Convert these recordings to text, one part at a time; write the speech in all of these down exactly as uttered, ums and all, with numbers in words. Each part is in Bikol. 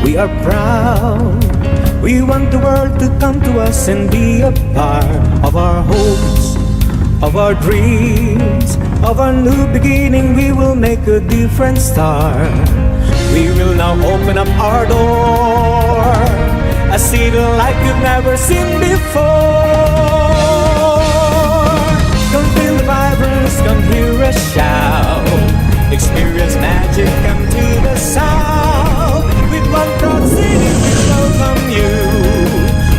We are proud. We want the world to come to us and be a part of our hopes, of our dreams, of our new beginning. We will make a different start. We will now open up our door, a city like you've never seen before. Come feel the vibrance, come hear us shout. Experience magic, come to the south. With one proud city, we welcome you.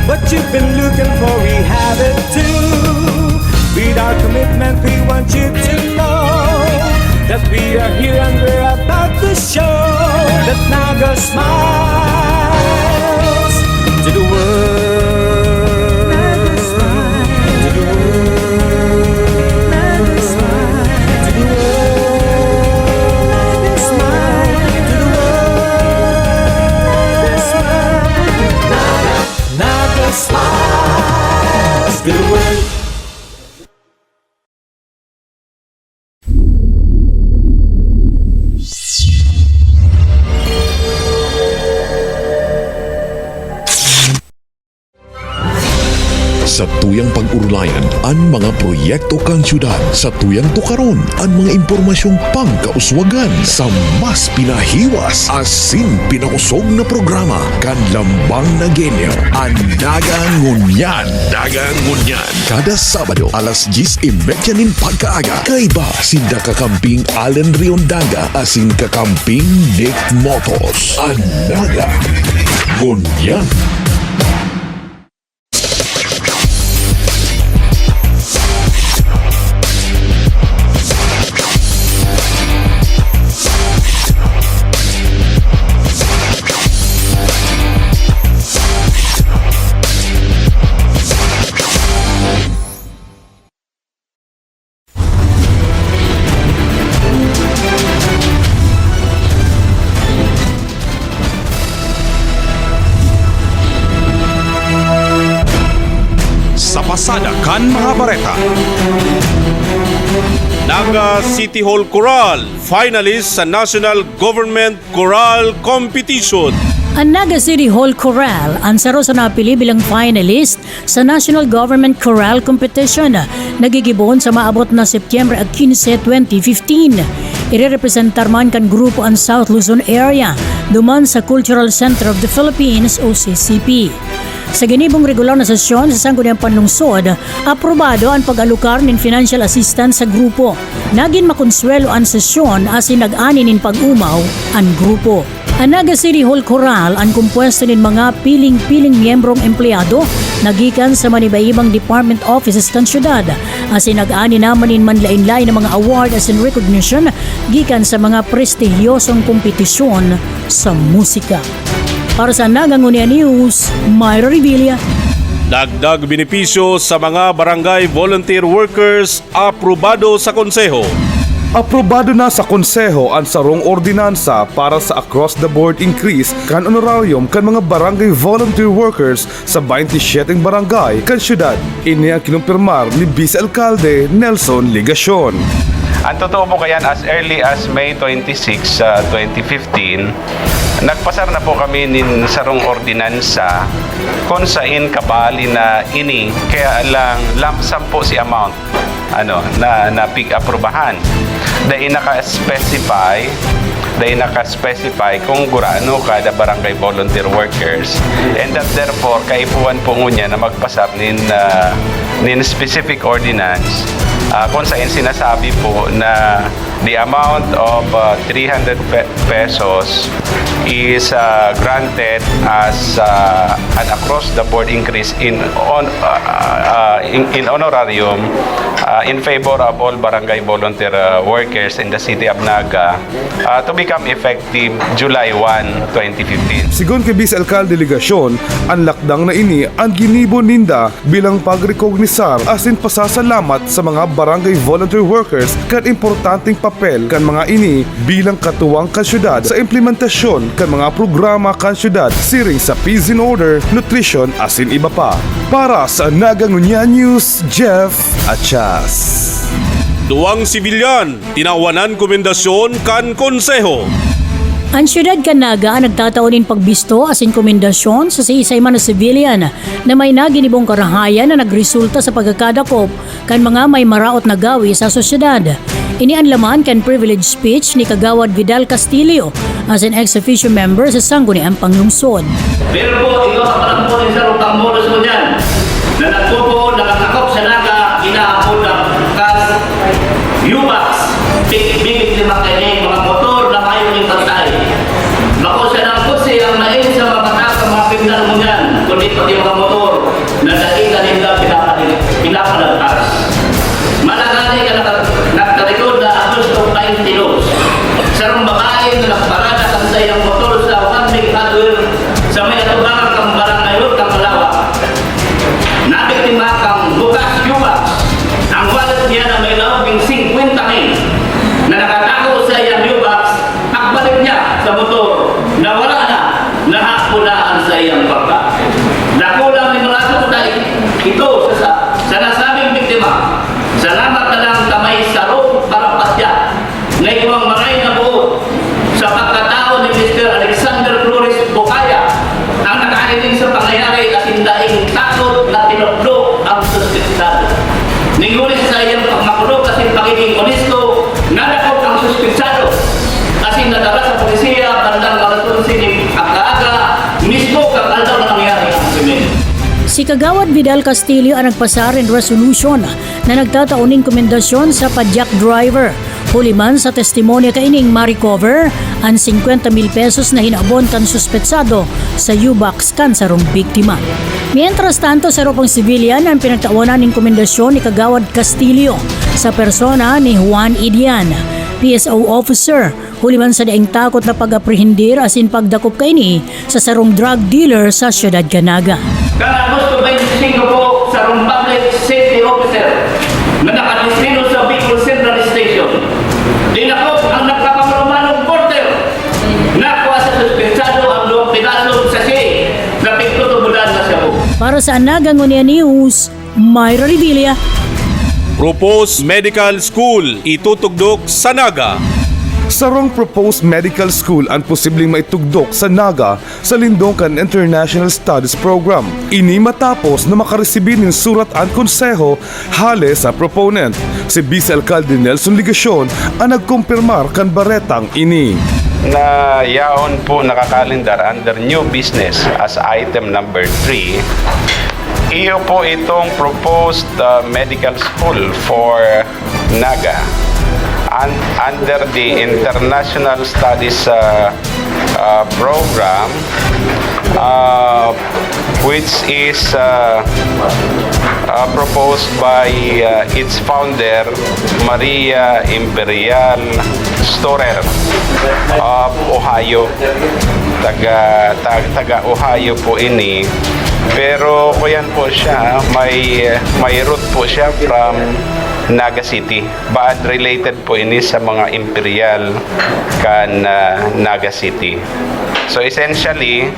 What you've been looking for, we have it too. With our commitment, we want you to know that we are here and we're about to show that Naga smiles to the world. Naga smiles to the world. Naga smiles to the world. Naga smiles to the world. Naga smiles to the world. Satuyang pag-orolayan an mga proyekto kan syudad. Satuyang tukaron an mga impormasyong pangkauswagan sa mas pinahiwas asin pinausog na programa kan Lambang Nagueño, an Daga Ngunyan. Daga Ngunyan. Kada Sabado, alas dyes y media nin pagkaaga, kaiba sinda kakamping Allen Riondaga asin kakamping Nick Motos. An Daga Ngunyan. Sa pasada kan mga bareta, Naga City Hall Chorale, finalist sa National Government Chorale Competition. An Naga City Hall Chorale an saro sa napili bilang finalist sa National Government Chorale Competition na gigibohon sa maabot na Setyembre quince, twenty fifteen. Irerepresentar man kan grupo an South Luzon Area duman sa Cultural Center of the Philippines o C C P. Sa ginibong regular na sesyon sa Sangguniang Panlungsod, aprobado an pag-alokar nin financial assistance sa grupo. Nagin makonsuwelo an sesyon asin nag-ani nin pag-omaw an grupo. An Naga City Hall Chorale an kompuesto nin mga piling-piling miyembrong empleyado na gikan sa maniba-ibang department offices kan syudad, asin nag-ani naman nin manlaen-laen na mga award asin recognition gikan sa mga prestihiyosong kompetisyon sa musika. Para sa Naga Ngunyan News, Myra Revilla. Dagdag benepisyo sa mga barangay volunteer workers, aprobado sa Konseho. Aprobado na sa Konseho an sarong ordinansa para sa across-the-board increase kan honorarium kan mga barangay volunteer workers sa baynte syeteng barangay kan syudad. Ini ang kinumpirmar ni Vice Alcalde Nelson Legacion. Ang totoo po kayan, as early as May twenty-six, ah, twenty fifteen, nagpasar na po kami nin sarong ordinansa kung sain kabali na ini, kaya lang lump sum po si amount, ano, na, na pig-aprobahan. Dai naka-specify, dai naka-specify kung gurano kada barangay volunteer workers. And that therefore, kaipuhan po ngunyan na magpasar nin, ah, nin specific ordinance, ah, kung sain sinasabi po na the amount of, ah, three hundred pe-, pesos is, ah, granted as, ah, an across-the-board increase in on, ah, ah, in, in honorarium, ah, in favor of all barangay volunteer, ah, workers in the city of Naga, ah, to become effective July one, twenty fifteen. Sigon ki Vice Alcalde Legacion, an lakdang na ini an ginibo ninda bilang pagrekognisar asin pasasalamat sa mga barangay volunteer workers kan importanteng papel kan mga ini bilang katuwang kan syudad sa implementasyon kan mga programa kan syudad siring sa peace and order, nutrition asin iba pa. Para sa Naga Ngunyan News, Jeff Achas. Duwang sibilyan tinawanan komendasyon kan Konseho. An siyudad kan Naga an nagtatao nin pagbisto asin komendasyon sa siisay man na civilian na may naginibong karahayan na nagresulta sa pagkakadakop kan mga may maraot na gawi sa sosyedad. Ini an laman kan privilege speech ni Kagawad Vidal Castillo, asin ex officio member sa Sangguniang Panglungsod. Pero po, ikaw sa panahon ni Sir Ocampo Luzon yan, na nagpupuon, nakatakop sa Naga, inaapod na kas Yubax, big, big, lima kayo mga motor na mayo ning pantay. Bako siya ng kutsi ang main sa mga bata sa mga kriminal mo niyan, kundi pati mga motor na dai na nila pinapali-, pinapalagpas. Malagani ka naka-, nagtalikod na Agosto twenty-two. Sarong babae na nagparada kan saiyang motor sa Juan Miguel Hardware sa may atubangan kan Barangay Hut kan Kalawa. Nabiktima kan bukas Yubax ang wallet niya na may laog ning singkwenta mil na nakatago sa iyang Yubax. Pagbalik niya sa motor, nawala na, nahapon na ang saiyang bangka. Dakulang minaraso ta ito sa, sa, sa nasabing biktima. Salamat na lang ta may sarong parapatya na igwang maray na buot sa pagkatao ni Mister Alexander Flores Bocaya ang nakahiling sa pangyayari asin daing takot na tinukdo ang suspetsado. Ning huli sa iyang pagmakulog asin pagiging onesto, nadakop ang suspetsado asin nadara sa polisiya bandang alas onse nin aga-aga mismo kan aldaw na nangyari ang krimen. Si Kagawad Vidal Castillo ang nagpasa nin resolusyon na nagtatao nin komendasyon sa padyak driver. Huli man sa testimonya kaining ma-recover an singkwenta mil pesos na hinaabon kan suspetsado sa Yubax kan sarong biktima. Mientras tanto, saro pang sibilyan an pinagtawanan nin komendasyon ni Kagawad Castillo sa persona ni Juan Idian, P S O officer, huli man sa daing takot na pag-aprehendir asin pagdakop kaini sa sarong drug dealer sa siyudad kan Naga. Kan Agosto twenty-five po, sarong public safety officer na nakadestino sa Bicol Central Station, dinakop ang nagkapangrumanong porter. Nakuha sa suspetsado ang duwang pirasong sachet na pigtutubodan na shabu. Para sa Naga Ngunyan News, Myra Revilla. Proposed Medical School itutugdok sa Naga. Sarong proposed medical school an posibleng maitugdok sa Naga sa lindong kan International Studies Program. Ini matapos na makaresibi nin surat an Konseho hale sa proponent, si Vice Alcalde Nelson Legacion, an nagkumpirmar kan baretang ini. Na yaon po nakakalendar under new business as item number three. Iyo po itong proposed, ah, medical school for Naga un-, under the International Studies, ah, ah, Program, ah, which is, ah, ah, proposed by, ah, its founder, Maria Imperial Storer of Ohio. Taga, tag-, taga Ohio po ini. Pero kuyan po siya, may, may root po siya from Naga City. But related po ini sa mga imperial kan, ah, Naga City. So essentially,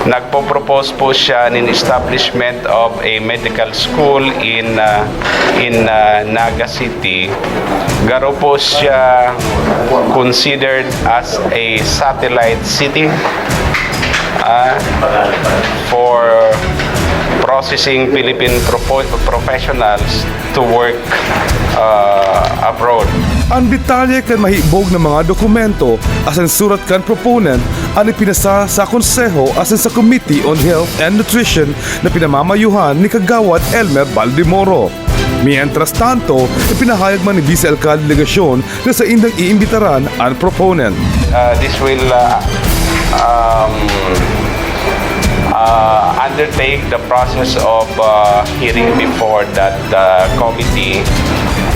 nagpo-propose po siya nin establishment of a medical school in, ah, in, ah, Naga City. Garo po siya considered as a satellite city, ah, for processing Philippine propo-, professionals to work, ah, abroad. An detalye kan mahibog na mga dokumento asin surat kan proponent an ipinasa sa Konseho asin sa Committee on Health and Nutrition na pinamamayuhan ni Kagawad Elmer Baldemoro. Mientras tanto, ipinahayag man ni Vice Alcalde Legacion na saindang iimbitaran an proponent. Uh, this will, uh, um, uh, undertake the process of, uh, hearing before that, uh, committee.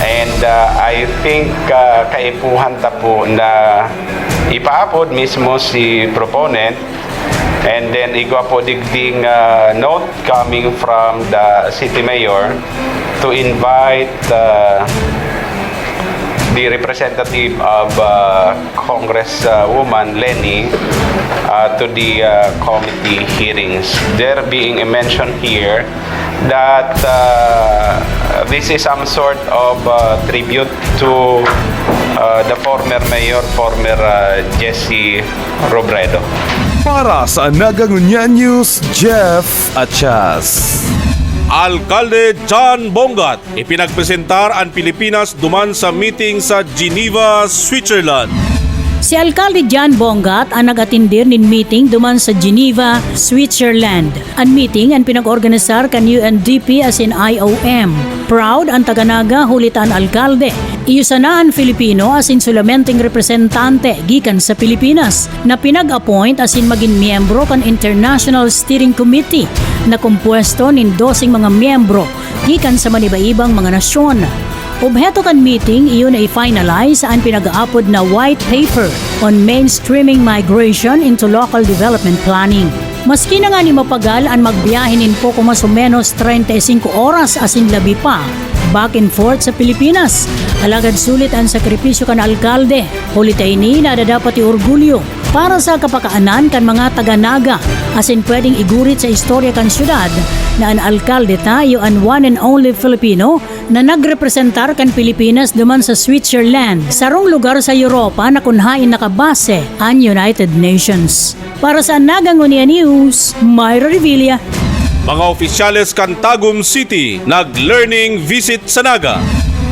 And, uh, I think, uh, kaipuhan ta po na ipaapod mismo si proponent. And then, igwa po digding, uh, note coming from the city mayor to invite, uh, the representative of, uh, Congress, uh, woman Leni, uh, to the, uh, committee hearings. There being a mention here that, uh, this is some sort of, uh, tribute to Uh, the former mayor, former uh, Jesse Robredo. Para sa Naga Ngunyan News, Jeff Achas. Alkalde John Bongat, ipinagpresentar an Pilipinas duman sa meeting sa Geneva, Switzerland. Si Alkalde John Bongat an nag-atindir nin meeting duman sa Geneva, Switzerland. An meeting an pinag-organisar kan U N D P asin I O M. Proud an taga-Naga huli ta an alkalde iyo sana an Filipino asin solamenteng representante gikan sa Pilipinas na pinag-appoint asin magin miyembro kan International Steering Committee na kompuesto nin doseng mga miyembro gikan sa maniba-ibang mga nasyon. Obheto kan meeting iyo na i-finalize an pinag-aapod na White Paper on Mainstreaming Migration into Local Development Planning. Maski na ngani mapagal an magbiyahe nin poko mas o menos treinta y cinco oras asin labi pa, back and forth sa Pilipinas, alagad sulit an sakripisyo kan alkalde. Huli ta ini nadadapat i-orgulyo para sa kapakaanan kan mga taga-Naga, asin pwedeng igurit sa istorya kan syudad na an alkalde ta iyo an one and only Filipino na nagrepresentar kan Pilipinas duman sa Switzerland, sarong lugar sa Europa na kun haen nakabase an United Nations. Para sa Naga Ngunyan News, Myra Revilla. Mga opisyales kan Tagum City nag-learning visit sa Naga.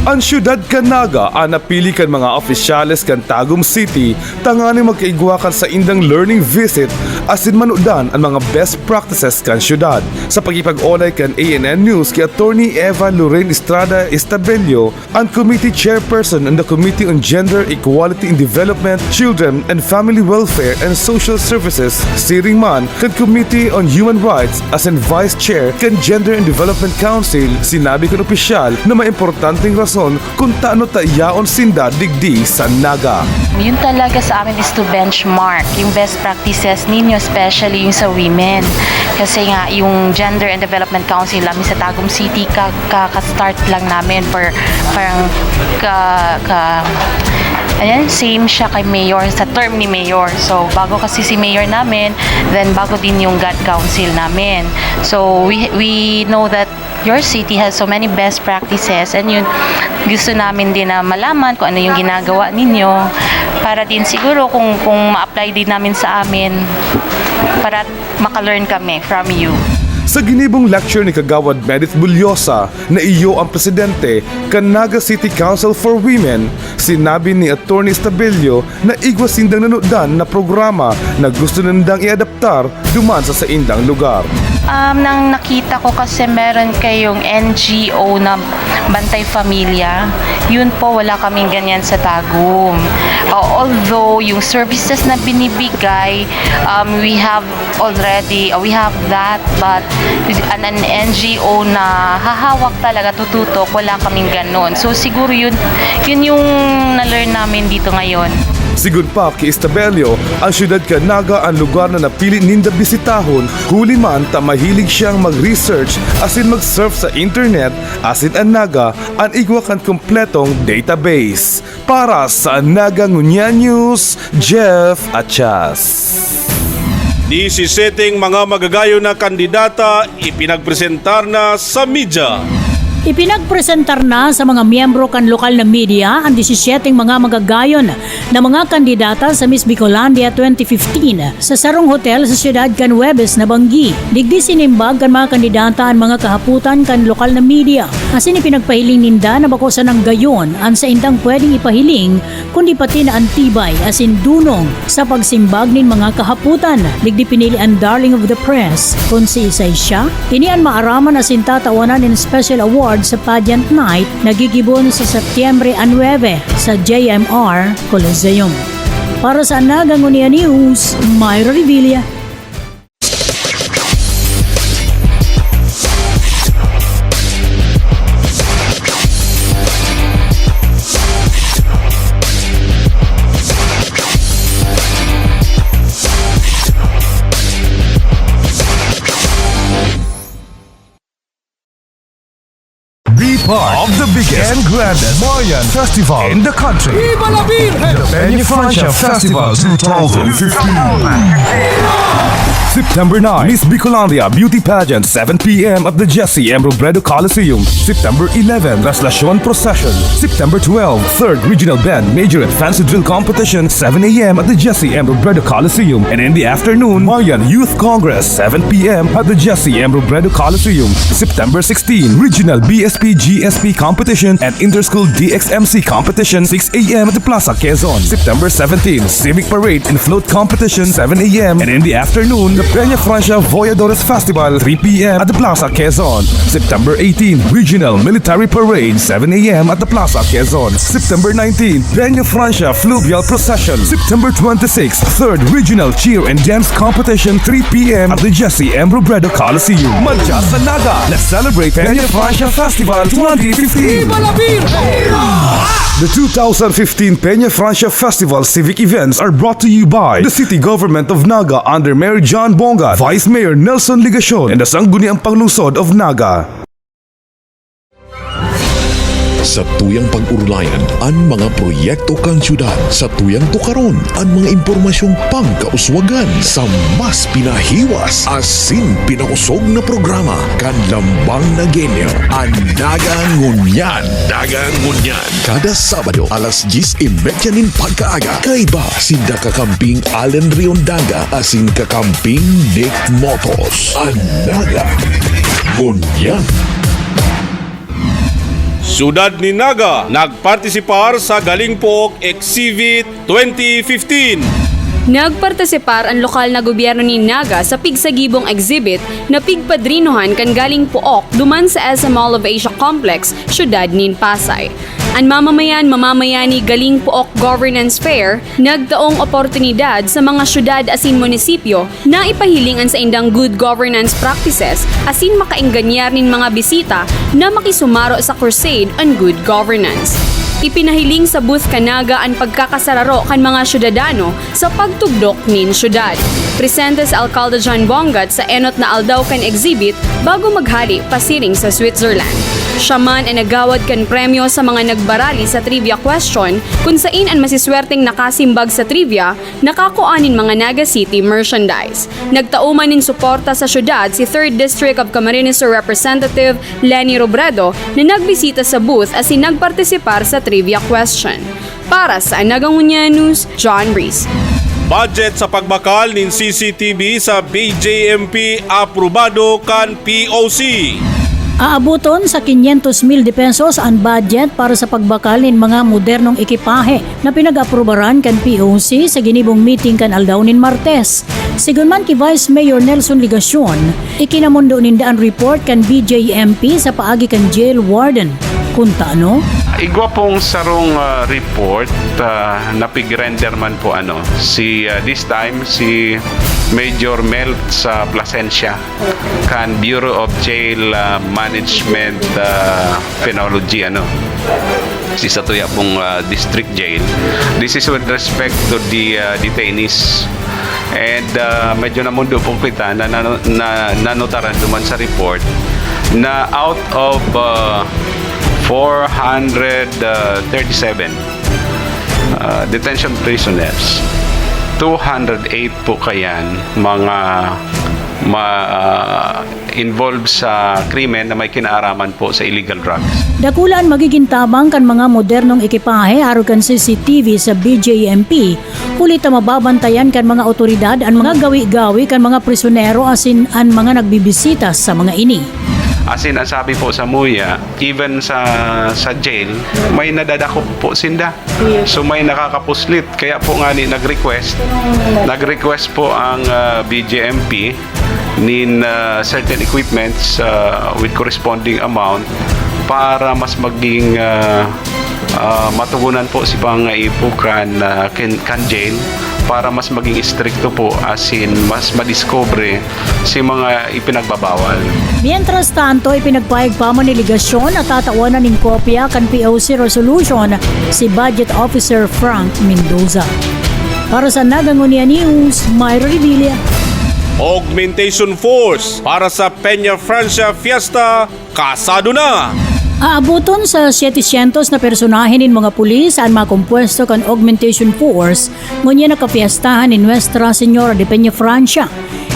An syudad kan Naga an napili kan mga opisyales kan Tagum City tanganing magkaigwa kan saindang learning visit asin manudan an mga best practices kan syudad. Sa pakikipag-onay kan A N N News ki Attorney Eva Lorraine Estrada Estabello, an Committee Chairperson on the Committee on Gender Equality in Development, Children and Family Welfare and Social Services, siring man kan Committee on Human Rights asin Vice Chair kan Gender and Development Council, sinabi kan opisyal na may importanteng rason kun tano ta yaon sinda digdi sa Naga. Yun talaga sa amin is to benchmark yung best practices ninyo, especially yung sa women. Kasi nga, yung Gender and Development Council namin sa Tagum City, ka, ka, ka-start lang namin for parang ka, ka, ayan, same siya kay Mayor, sa term ni Mayor. So, bago kasi si Mayor namin, then bago din yung God Council namin. So, we, we know that your city has so many best practices and yun, gusto namin din na malaman kung ano yung ginagawa ninyo para din siguro kung, kung ma-apply din namin sa amin para maka-learn kami from you. Sa ginibong lecture ni Kagawad Medith Bullosa na iyo ang presidente kan Naga City Council for Women, sinabi ni Attorney Estabillo na igwa sindang nanudan na programa na gusto nindang iadaptar duman sa saindang lugar. Um, nang nakita ko kasi meron kayong N G O na Bantay Familia, yun po, wala kaming ganyan sa Tagum. Uh, although yung services na binibigay, um, we have already, uh, we have that, but an, an N G O na hahawak talaga, tututok, wala kaming ganon. So siguro yun, yun yung na-learn namin dito ngayon. Sigun pa ki Estabello, ang siyudad kan Naga an lugar na napili ninda bisitahon, huli man ta mahilig siyang mag-research asin mag-surf sa internet, asin an Naga an igwa kan kompletong database. Para sa Naga Ngunyan News, Jeff Achas. Disiseteng mga magagayon na kandidata ipinagpresentar na sa media. Ipinagpresentar na sa mga miyembro kan lokal na media an disisyeteng mga magagayon na mga kandidata sa Miss Bicolandia twenty fifteen sa sarong hotel sa siyudad kan Huwebes na banggi. Digdi sinimbag kan mga kandidata an mga kahapotan kan lokal na media, asin ipinagpahiling ninda na bako sanang gayon an saindang pwedeng ipahiling kundi pati na an tibay asin dunong sa pagsimbag nin mga kahapotan. Digdi pinili an Darling of the Press. Kun siisay siya, ini an maaraman asin tatawanan nin special award sa pageant night na gigibon sa Setyembre a nuebe sa J M R Coliseum. Para sa Naga Ngunyan News, Myra Revilla. Be part of the biggest and grandest Mayan festival in the country. Viva la Virgen! The Peñafrancia Festival twenty fifteen. September September nine, Miss Bicolandia Beauty Pageant, seven p m at the Jesse M. Robredo Coliseum. September eleven, Traslacion Procession. September twelve, Third Regional Band Major and Fancy Drill Competition, seven a m at the Jesse M. Robredo Coliseum. And in the afternoon, Mayan Youth Congress, seven p m at the Jesse M. Robredo Coliseum. September sixteen, Regional B S P G S P Competition and Interschool D X M C Competition, six a m at the Plaza Quezon. September seventeen, Civic Parade and Float Competition, seven a m. And in the afternoon, the Peña Francia Voyadores Festival, three p m at the Plaza Quezon. September eighteen, Regional Military Parade, seven a m at the Plaza Quezon. September nineteen, Peña Francia Fluvial Procession. September twenty-six, Third Regional Cheer and Dance Competition, three p m at the Jesse M. Robredo Coliseum. Madya sa Naga, let's celebrate Peña Francia Festival twenty fifteen. The two thousand fifteen Peña Francia Festival civic events are brought to you by the City Government of Naga under Mayor John Bongat, Vice Mayor Nelson Legacion, and the Sangguniang Panglungsod of Naga. Sa tuyang pag-urulayan an mga proyekto kan syudad, sa tuyang tukaron an mga impormasyong pangkauswagan, sa mas pinahiwas asin pinakosog na programa kan Lambang na Genyo, an Naga Ngunyan. Naga Ngunyan. Kada Sabado, alas dyes y medya nin pagkaaga, kaiba sinda kakamping Allen Riondaga asin kakamping Nick Motos. An Naga Ngunyan. Syudad nin Naga nagpartisipar sa Galing Pook Exhibit twenty fifteen. Nagpartisipar an lokal na gobyerno nin Naga sa pigsagibong exhibit na pigpadrinohan kan Galing Pook duman sa S M Mall of Asia Complex, syudad nin Pasay. An mamamayan, mamamayani Galing Pook Governance Fair nagtaong oportunidad sa mga syudad asin munisipyo na ipahiling an saindang good governance practices asin makaenganyar nin mga bisita na makisumaro sa Crusade on Good Governance. Ipinahiling sa Booth kan Naga an pagkakasararo kan mga syudadano sa pagtugdok nin syudad. Presente si Alcalde John Bongat sa enot na aldaw kan exhibit bago maghali pasiring sa Switzerland. Siya man an nagawad kan premyo sa mga nagbarali sa trivia question, kun sain an masiswerteng nakasimbag sa trivia, nakakua nin mga Naga City merchandise. Nagtao man nin suporta sa syudad si Third District of Camarines Sur Representative Leni Robredo, na nagbisita sa booth asin nagpartisipar sa trivia question. Para sa Naga Ngunyan News, John Breeze. Budget sa pagbakal nin C C T V sa B J M P aprobado kan P O C. Aaboton sa quinientos mil de pesos an budget para sa pagbakal nin mga modernong ekipahe na pinag-aprobaran kan P O C sa ginibong meeting kan aldaw nin Martes. Sigon man ki Vice Mayor Nelson Legacion, ikinamondo ninda an report kan B J M P sa paagi kan jail warden. Kun ta ano? Igwa pong sarong, ah, report, ah, na pig-render man po, ano, si, ah, this time, si Major Melt sa Plasencia, kan Bureau of Jail, ah, Management, ah, Penology, ano, si satuya pong, ah, district jail. This is with respect to the, ah, detainees. And, ah, medyo namondo po kita na, na, na nanotaran duman sa report na out of, ah, four hundred thirty-seven, ah, detention prisoners, two hundred eight po kayan mga ma-, ah, involved sa krimen na may kinaaraman po sa illegal drugs. Dakula an magigin tabang kan mga modernong ekipahe arog kan C C T V sa B J M P, huli ta mababantayan kan mga awtoridad an mga gawi-gawi kan mga prisonero asin an mga nagbibisita sa mga ini. Asin, ang sabi po sa muya, even sa, sa jail, may nadadakop po sinda. So, may nakakapuslit. Kaya po nga ni nag-request, nag-request po ang, ah, B J M P nin, ah, certain equipments, ah, with corresponding amount para mas maging, ah, ah, matugunan po si pangaipo kan, ah, ken-, kan jail para mas maging istrikto po, asin mas madiskubre si mga ipinagbabawal. Mientras tanto, ipinagpayag pa man ni Legacion na tatawan na nin kopya kan P O C resolution si Budget Officer Frank Mendoza. Para sa Naga Ngunyan News, Myra Revilla. Augmentation Force para sa Peña Francia Fiesta, kasado na! Aaboton sa setecientos na personahe nin mga pulis an mga kompuesto kan Augmentation Force ngunyan na kapiestahan ni Nuestra Señora de Peñafrancia.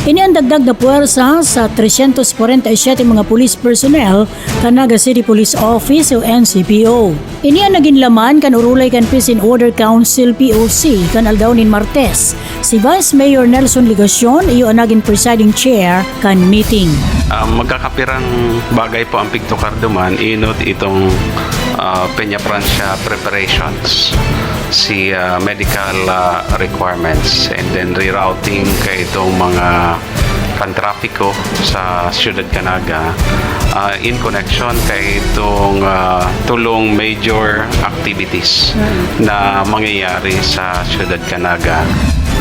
Ini an dagdag na puwersa sa trescientos kwarenta y siyete mga police personnel kan Naga City Police Office o N C P O. Ini an nagin laman kan orolay kan Peace and Order Council, P O C, kan aldaw nin Martes. Si Vice Mayor Nelson Legacion iyo an nagin presiding chair kan meeting. Ah, magkakapirang bagay po ang pigtukar duman, inot itong, ah, Peñafrancia preparations, si, ah, medical, ah, requirements, and then rerouting kaitong mga pantrapiko sa Siyudad kan Naga, ah, in connection kaitong, ah, tulong major activities na mangyayari sa Siyudad kan Naga.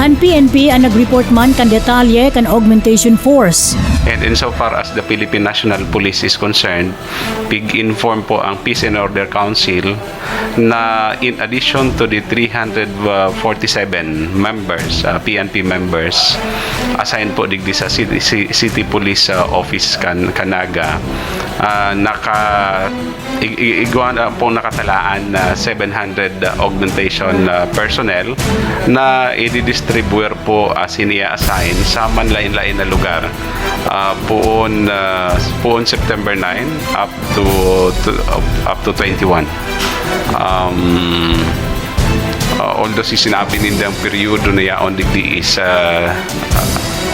An P N P an nag-report man kan detalye kan augmentation force. And insofar as the Philippine National Police is concerned, pig-inform po ang Peace and Order Council na in addition to the three hundred forty-seven members, ah, P N P members, assigned po digdi sa City, Ci-, City Police, ah, Office kan, kan Naga, ah, naka, ig-, ig-, igwa na pong nakatalaan na seven hundred augmentation, ah, personnel na ididistribuyar po asin i-assign sa manlain-lain na lugar, ah, poon, ah, poon September nine up to, to, up, up to twenty-one. Um, ah, although si sinabi nindang peryodo na yaon digdi is, ah,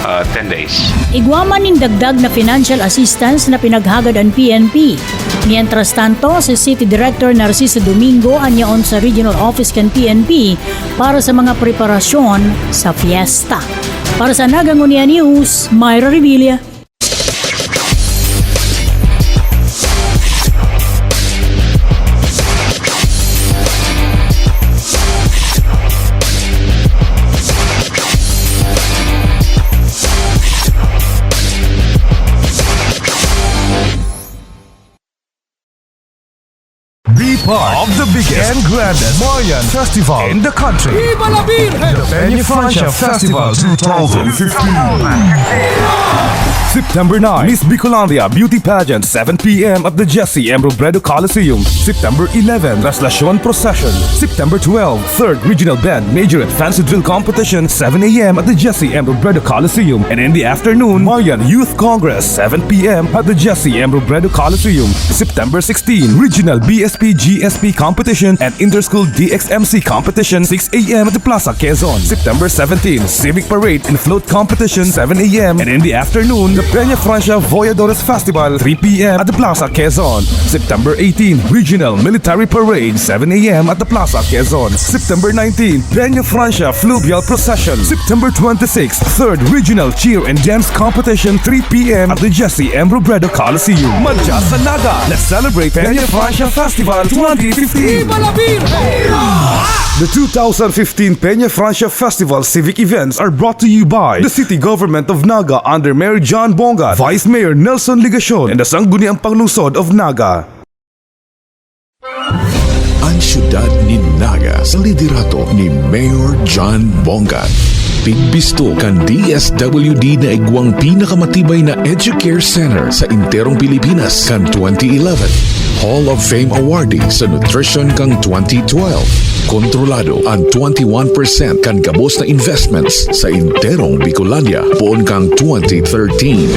ah, ten days. Igwa man nin dagdag na financial assistance na pinaghagad an P N P. Mientras tanto, si City Director Narciso Domingo an yaon sa regional office kan P N P para sa mga preparasyon sa fiesta. Para sa Naga Ngunyan News, Myra Revilla. Be part of the biggest and grandest Mayan Festival in the country. Viva la Virgen! The Peñafrancia Festival two thousand fifteen. September nine, Miss Bicolandia Beauty Pageant, seven p m at the Jesse M. Robredo Coliseum. September eleven, Traslacion Procession. September twelve, Third Regional Band Major and Fancy Drill Competition, seven a m at the Jesse M. Robredo Coliseum. And in the afternoon, Mayan Youth Congress, seven p m at the Jesse M. Robredo Coliseum. September sixteen, Regional B S P G S P Competition and Interschool D X M C Competition, six a m at the Plaza Quezon. September seventeen, Civic Parade and Float Competition, seven a m. And in the afternoon, the Peñafrancia Voyadores Festival, three p m at the Plaza Quezon. September eighteen, Regional Military Parade, seven a m at the Plaza Quezon. September nineteen, Peñafrancia Fluvial Procession. September twenty-six, Third Regional Cheer and Dance Competition, three p m at the Jesse M. Robredo Coliseum. Madya sa Naga, let's celebrate Peñafrancia Festival twenty fifteen! Viva la Virgen! The two thousand fifteen Peñafrancia Festival Civic Events are brought to you by the City Government of Naga under Mayor John Bongat, Vice Mayor Nelson Legacion, and the Sangguniang Panglungsod of Naga. An siyudad nin Naga sa liderato ni Mayor John Bongat. Pigbisto kan D S W D na igwang pinakamatibay na Educare Center sa enterong Pilipinas kan twenty eleven. Hall of Fame awardee sa nutrition kan twenty twelve. Kontrolado an twenty-one percent kan gabos na investments sa enterong Bicolandia poon kan twenty thirteen.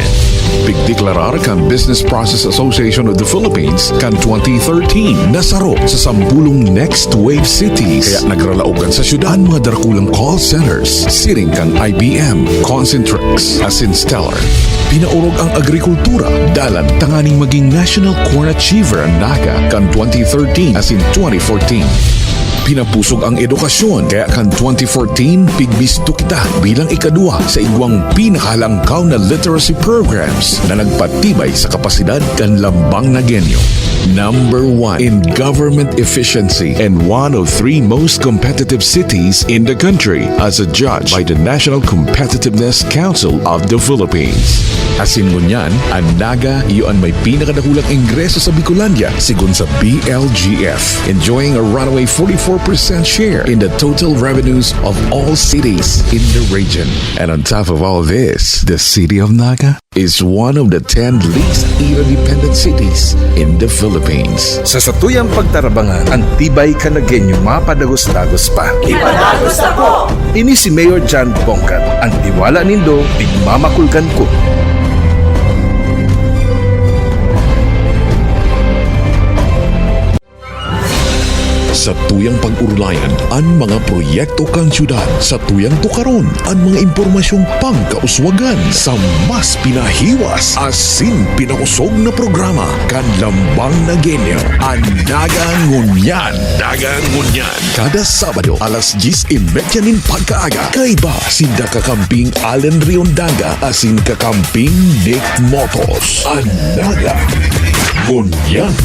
Pigdeklarar kan Business Process Association of the Philippines kan twenty thirteen na saro sa sampulong Next Wave Cities. Kaya nagralaogan sa syudad an mga darakulang call centers, siring kan I B M, Concentrix, asin Stellar. Pinaorog ang agrikultura, dalan tanganing maging National Corn Achiever an Naga kan twenty thirteen asin twenty fourteen. Pinapusog ang edukasyon, kaya kan twenty fourteen, pigbisto kita bilang ikaduwa sa igwang pinakalangkaw na literacy programs na nagpatibay sa kapasidad kan lambang Nagueño. Number one in government efficiency and one of three most competitive cities in the country as adjudged by the National Competitiveness Council of the Philippines. Asin ngunyan, an Naga iyo an may pinakadakulang ingreso sa Bicolandia, sigon sa B L G F, enjoying a runaway forty-four percent share in the total revenues of all cities in the region. And on top of all this, the city of Naga is one of the ten least interdependent cities in the Philippines. Sa satuyang pagtarabangan, ang tibay kan Nagueño mapadagos-dagos pa. Ipadagos ako! Ini si Mayor John Bongkat, ang tiwala nindo, pigmamakulkan ko. Satuyang pag-orulayan an mga proyekto kan syudad. Satuyang tukaron an mga impormasyong pangkauswagan sa mas pinahiwas asin pinakosog na programa kan Lambang Nagueño, an Naga Ngunyan. Naga Ngunyan. Kada Sabado, alas diyes y media nin pagkaaga, kaiba sinda kakamping Allen Riondaga asin kakamping Nick Motos. An Naga Ngunyan.